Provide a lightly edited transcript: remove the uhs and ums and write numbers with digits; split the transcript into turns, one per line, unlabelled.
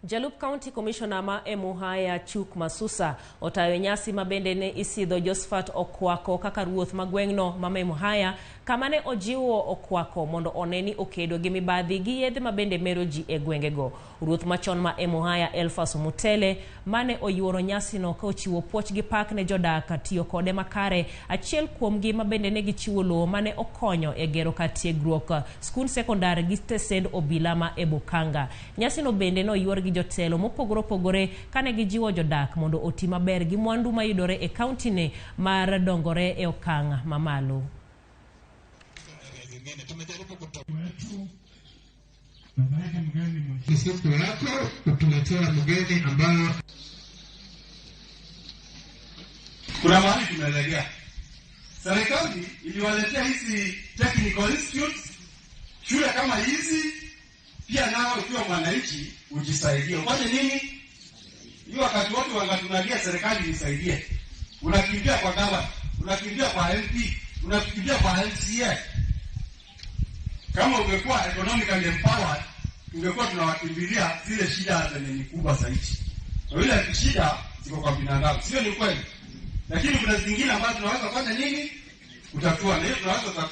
Jalup County Commissioner ma Emuhaya Chuk Masusa otayo nyasi ma bende ne isidho Josephat Okwako kaka ruoth ma gweng'no ma Emuhaya, kama ne ojiwo Okwako mondo one ni okedo gi mibadhi gi yedhe ma bende mero ji e gwengego. Ruoth machon ma Emuhaya Elfas Mutele mane oyuoro nyasino ka ochiwo puoch gi pak ne jodak tiyo kode makare, achiel kuomgi ma bende ne gichiwo lowo mane okonyo e gero kar tiegruok skund sekondar gi stesend obila ma e Bukanga. Nyasino bende noyuor gi jotelo mopogore opogore kane gijiwo jodak mondo oti maber gi mwandu mayudore e kaunti mar dongore e okang' mamalo.
Ni siku yako kutuletea mgeni ambayo
Kuna mahali tumelegea. Serikali iliwaletea hizi technical institutes, shule kama hizi pia nao, ukiwa mwananchi ujisaidie. Ufanye nini? Hiyo wakati wote wangatunalia serikali nisaidie, unakimbia kwa gavana, unakimbia kwa MP, unakimbia kwa MCA. Kama ungekuwa economically empowered, tungekuwa tunawakimbilia zile shida zenye ni kubwa zaidi. Kwa ile shida ziko kwa binadamu, sio? Ni kweli, lakini kuna zingine ambazo tunaweza kufanya nini? Kutatua, na hiyo tunaweza kutatua.